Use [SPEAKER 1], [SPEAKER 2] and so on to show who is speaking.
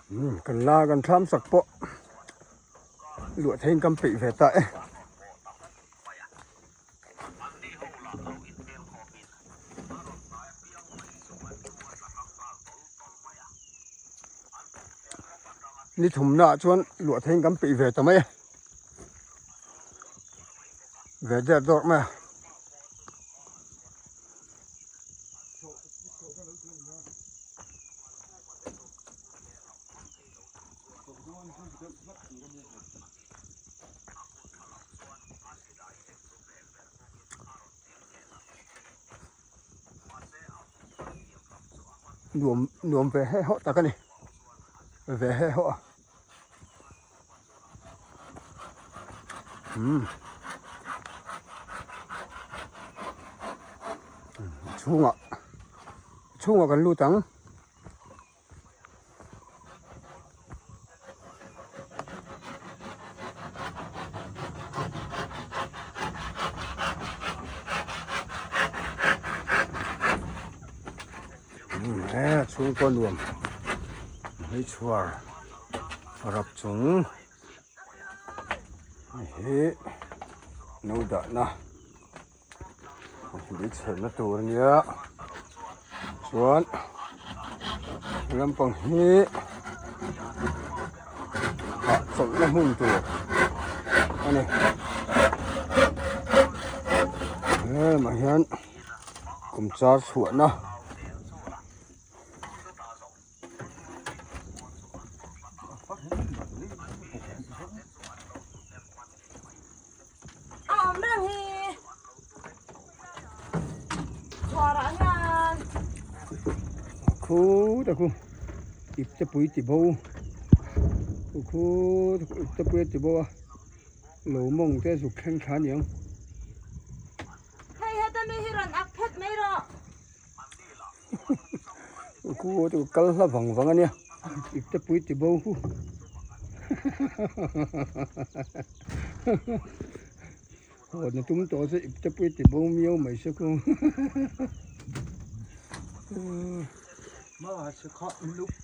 [SPEAKER 1] Kan la kan thlam sak pawh luah theiin kan peih ve ta e. Ni thumna ah chuan luah theiin kan peih ve ta mai e. Ve der dawrh mai a. Nuam nuam ve heh hawh tak a ni ve heh hawh a umm chhungah chhungah kan lut ang. He chhungkaw nuam hei chhuar rap chung hi no dahna Lei chherna tur a nia chuan lampang hi ah chawlhna hmun tur a ni helamah hian kum char chhuahna.
[SPEAKER 2] A awm reng hi chhuarah hian.
[SPEAKER 1] Khu ta khu ip te pui ti bo khu ta khu ip te pui a ti bo a lo mawng te zuk thleng thla aniang.
[SPEAKER 2] Hei heta mi hi rawn ak phet mai rawh.
[SPEAKER 1] Khu ta khu kal hla vang vang ania ip te pui ti bo hu. Haw na tum tawh chu ip te pui ti bo miau mai se khu.